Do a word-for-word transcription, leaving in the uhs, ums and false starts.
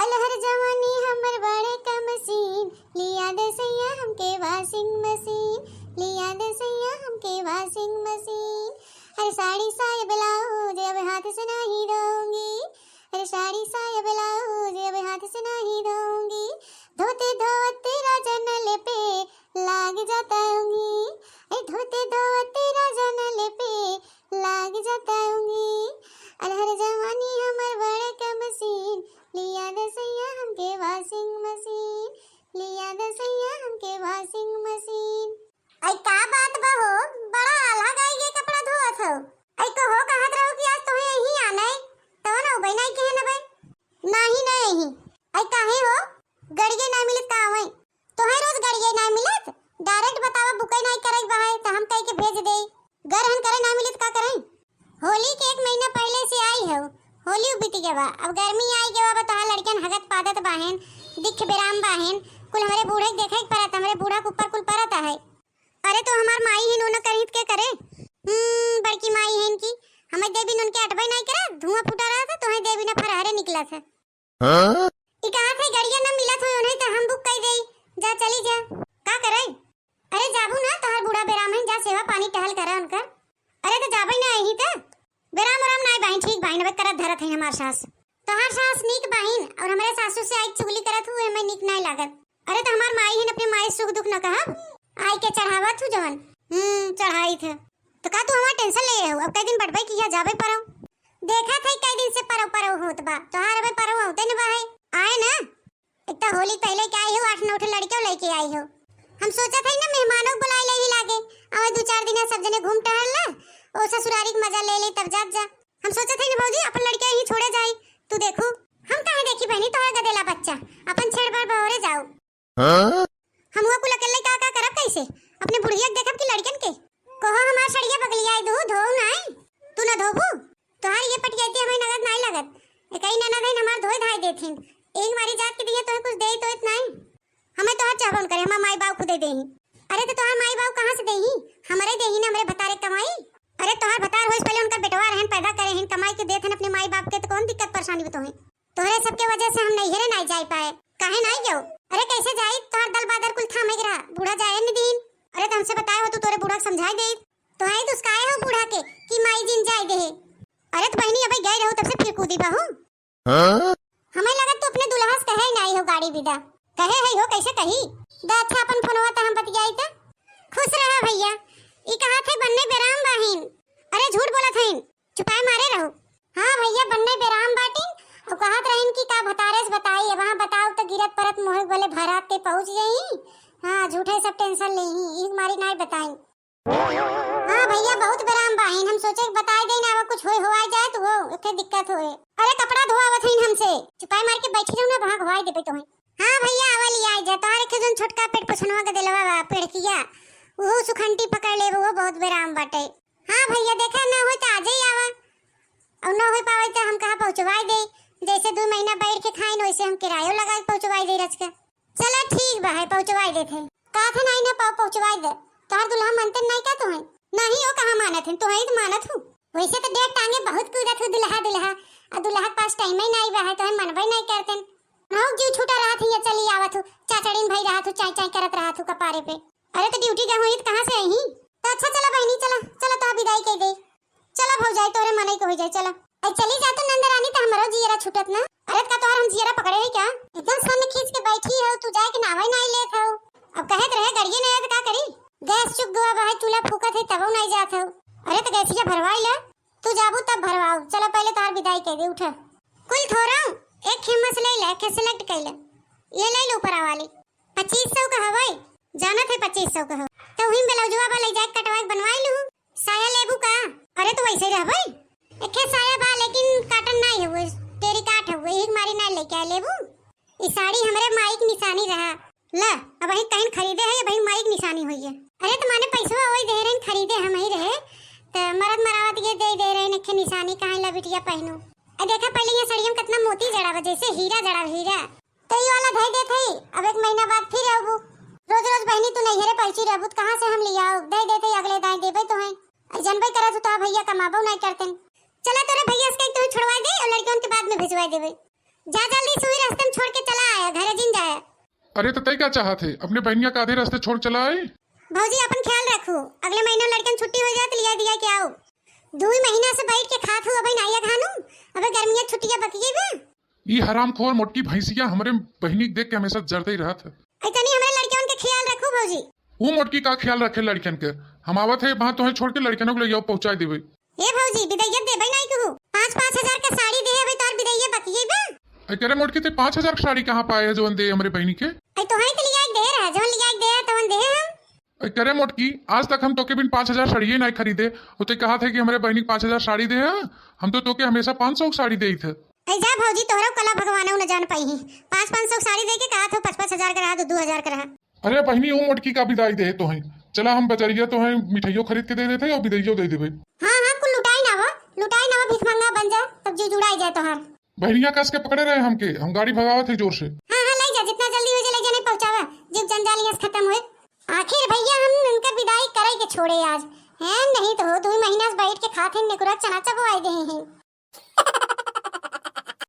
अलहर जवानी हमर बड़े कमसीन, लिया दे सैया हमके washing machine, लिया दे सैया हमके washing machine। अरे साड़ी साया ब्लाउज अब हाथ से नाही धोऊंगी, अरे साड़ी साया ब्लाउज अब हाथ से नाही धोऊंगी। धोते धोवते राजा नल पे लाग जाता उंगी, अरे धोते धोवते राजा नल पे लाग जाता उंगी। अलहर जवानी हमर बड़े कमसीन, लिया दे सैया हमके washing machine, लिया दे सैया हमके washing machine। आई का बात बा हो, बड़ा अलग आई ये कपड़ा धोवत हो। आई कहो कहत रहो कि आज तोहे यहीं आना है, तो ना उबई नहीं कहे ना बे। नाही ना यहीं। आई काहे हो, गड़िए ना मिलत का आवई? तोहे रोज गड़िए ना मिलत, direct बतावा बुकई नहीं करे बहाए तो हम कह के भेज दे। गरहन करे ना मिलत का करे? होली के एक महीना पहले से आई हो, होली बीत गवा, अब गर्मी आई गवा, बा तोहार लड़कन हगत पादत बाहेन, दिख बेराम बाहेन, कुल हमरे बूढ़े के देखे के परत, हमरे बूढ़ा के ऊपर कुल परत है। अरे तो हमार माई हिन, उन करहित के करे? हम्म, बड़की माई हिन की, हमें देवी उनके अटबे नहीं करा, धुआं फूटा रहा था, तोहे देवी ना फरहरे निकला था। हाँ? ई कहा थे गड़िया ना मिलत होई उन्हें तो हम बुक कर देई, जा चली जा। का करे? अरे जाबू ना, तोहार बूढ़ा बेराम है, जा सेवा पानी टहल करा उनकर। अरे तो जाबे ना यही तो। बेराम उराम नाई बाहिन, ठीक बाहिन, अबे करत धरत है हमार सास। तोहार सास नीक बाहिन और हमारे सासू से आई चुगली करत हुए मैं नीक नाई लागत। अरे तो हमार माई हिन, अपने माई सुख दुख न कहब, आई के चढ़ावत हूँ जवन। हम्म, चढ़ाई थे। तो का तू हमार tension ले हो? अब कई दिन बटबे किया जाबे परव। देखा थे कई दिन से परव परव होत बा, तोहार अबे परव होते न बा है। आए ना, एक तो होली पहले के आई हो, आठ नौ ठे लड़के लेके आई हो। हम सोचा था ना मेहमानों को बुलाए ले ही लागे, आवे दो चार दिन सब जने घूम टहल ला, ओ ससुरारी के मजा ले ले तब जात जा। हम सोचा था ना भौजी अपन लड़के यहीं छोड़े जाई, तू देखू। हम काहे देखी बहनी तोहर गदेला बच्चा, अपन छेड़ पर बहोरे जाओ। हाँ? हम हुआ कुल अकेले का का करब कैसे? अपने बुढ़िया के देखब कि लड़कन के? कहो हमार सड़िया बगलिया आई दू धो नाई, तू ना धोबू? तोहार ये पटियाती हमें नगद नाई लगत, एकई ननद है हमार धोए धाई देथिन, एक मारी जात के दिए तोहे कुछ दे तो इतना ही। हमें तोहार चाहबन करे, हमार माई बाप खुदे देही। अरे तो तोहार माई बाप कहाँ से देही? हमरे देही ना हमरे भतारे कमाई। अरे तोहार भतार होइस पहले उनकर बेटवा रहन, पैदा करे हन, कमाई के देत हन अपने माई बाप के, तो कौन दिक्कत परेशानी बा तोहे? तोहरे सबके वजह से हम नैहरे नाई जाए पाए। काहे नाई गयो? अरे कैसे जाई? तोहर दल बादर कुल थामे के रहा, बूढ़ा जाए न दीन। अरे तो हमसे बताए हो, तू तोरे बूढ़ा के समझाई दे। तो आई दुस्काए हो बूढ़ा के कि माई जिन जाए दे। अरे तो बहनी अबे गए रहो तब से फिर कूदी बहू। हाँ? हमें लगा तू अपने दुल्हा से कहे नाई हो गाड़ी विदा। कहे है हो कैसे कही? दा अच्छा अपन फोनवा त हम बतियाई त। खुश रहा भैया। ई कहा थे बन्ने बेराम बाहिन। अरे झूठ बोला थे। चुपाए मारे रहो। हाँ भैया, बन्ने बेराम बाटिन, और कहत रहिन कि का भतारे से बताई, अब वहाँ बताओ तो गिरत परत मोहे बोले भरात के पहुँच गई। हाँ, झूठे सब tension ले ही, एक मारी नाई बताई। हाँ भैया, बहुत बेराम बाहिन, हम सोचे कि बताई दे ना, अब कुछ होए होआ जाए तो वो इतने दिक्कत होए। अरे कपड़ा धोआवत हईन हमसे, चुपाए मार के बैठी रहू ना, वहाँ धोआई देबे तोहे। हाँ भैया, आवा लिया जा, तोहरे के जोन छोटका पेट पोछनवा के दिलवा बा, पेड़किया, वो सुखंटी पकड़ लेबे, वो बहुत बेराम बाटे। हाँ भैया, देखा ना होई त आजे ही आवा, और ना होई पावे त हम कहा पहुँचवाई दे, जैसे दो महीना बैठ के खाइन वैसे हम किरायो लगा के पहुँचवाई दे रच के। चला ठीक बा है, पहुँचवाई देत है। का थे नाई ना पाओ पहुँचवाई दे, तोहर दुल्हा मानते नाई का तुहे? नहीं हो कहाँ मानत है, तुहे ही तो मानत हूँ। वैसे तो डेढ़ टांगे बहुत कूदत हूँ दुल्हा दुल्हा, और दुल्हा के पास time ही नाई बा है, तुहे मनबे नाई करते। हाँ जीव छूटा रहत है, ये चली आवत हूँ, चाचड़िन भई रहत हूँ, चाई चाई करत रहत हूँ कपारे पे। अरे तो duty गए हुई तो कहाँ से आई ही? तो अच्छा चला बहनी, चला, चला तो विदाई कह दे। चला भौजाई, तोरे मनई के हो जाए, चला। अरे चली जा तू नंद रानी, तो हमरो जियरा छूटत ना। अरे का तोहर हम जियरा पकड़े है क्या? एकदम सन खींच के बैठी हो, तू जाए के नावे नाई लेत हो। अब कहत रहे गड़िए नहीं है तो का करी? गैस चुक गवा बा है, चूल्हा फूकत है तबो नाई जात हो। अरे तो गैसिया भरवाई ले, तू जाबू तब भरवाऊ। चला पहले तोहर विदाई कह दे, उठा। कुल थोड़ा एक हिम्मत से ले ले, के select कर ले। ये ले लो ऊपर वाली। पच्चीस सौ का हवाई, जाना थे पच्चीस सौ का हो। तो वही ब्लाउजवा बा ले जाए कटवा के बनवाई लू। साया लेबू का? अरे तो वैसे ही रहबे। एके साया बा लेकिन cotton नहीं है, वो टेरिकाट है, वही मारी ना लेके आ लेबू। ई साड़ी हमरे माई के निशानी रहा। ला, अब वही कहीं खरीदे है, वही माई के निशानी होई है। अरे तो माने पैसवा वही दे रहे खरीदे हम ही रहे, तो मरद मरावत ये दे दे रहे नखे निशानी, कहाँ ला बिटिया पहनू। अरे देखा पहले ये साड़िया में कितना मोती जड़ा बा, जैसे हीरा जड़ा बा, हीरा। तो ई वाला धई देत हई, अब एक महीना बाद फिर आबू। रोज रोज बहनी तू नैहरे पहुंची रहबू, त कहाँ से हम लियाओ? धई देत हई, अगले दाएं देबे तो हैं। अरे जनबे करत हूँ, तो भैया कमाबो नहीं करते। चला तोरे भैया से कहीं तू छुड़वा दे और लड़कियों के बाद में भिजवा देबे। जा जल्दी सुई रास्ते में अरे त तै का चाहत है, अपने बहनिया का आधे रास्ते छोड़ चला आई? भौजी, अपन ख्याल रखू, अगले महीना लड़कन छुट्टी हो जाए त लिया दिया के आओ। दुई महीना से बैठ के खात हूँ, अबे नाइया खानू, अबे गर्मिया छुट्टिया बकिए बा। ई हरामखोर मोटकी भैंसिया हमरे बहिनी के देख के हमेशा जरते ही रहत है। ऐ तनी हमरे लड़कन के ख्याल रखू भौजी। ऊ मोटकी का ख्याल रखे लड़कन के? हम आवत है वहाँ तोहे छोड़ के लड़कनों को ले जाओ, पहुँचा देवे। ए भौजी, बिदैया देबै नाई कहू। पाँच पाँच हजार का साड़ी देहे अबै तोहर बिदैया बकिए बा। ऐ करे मोटकी, ते पाँच हजार का साड़ी कहाँ पाए है जवन दे हमरे बहिनी के? ऐ तोहई त लिया के दे रहा, जवन लिया के दे रहा तवन देहे हम। ऐ करे मोटकी, आज तक हम तोके बिन पाँच हजार साड़िये नाई खरीदे। उ ते कहा थे कि हमरे बहिनी के पाँच हजार साड़ी देहे, हम तो तोके हमेशा पाँच सौ की साड़ी देई थे। ऐ जा भौजी, तोहरा कला भगवान न जान पाई ही। पाँच पाँच सौ की साड़ी दे के कहा थे पाँच पाँच हजार का रहा, दो दो हजार का रहा। अरे बहिनी, ऊ मोटकी का बिदाई दे तोहई। चला हम बजरिया तोहई मिठाइयो खरीद के दे देते और बिदाइयो दे देबे। हाँ, हाँ, कुल लुटाई ना हो, लुटाई ना हो, भिखमंगा बन जा, तब जी जुड़ाई जाए तोहार। बहिनिया कस के पकड़े रहे हमके, हम गाड़ी भगावत है जोर से। हाँ, हाँ, ले जा, जितना जल्दी हो जाए, ले जा, नहीं पहुँचावा, जीव जंजाल यहाँ से खत्म होए। आखिर भैया हम उनकर बिदाई करे के छोड़े आज, हैं? नहीं तो हो, दो महीना से बैठ के खात हैं, नेकुरा चना चबवाई दे हैं।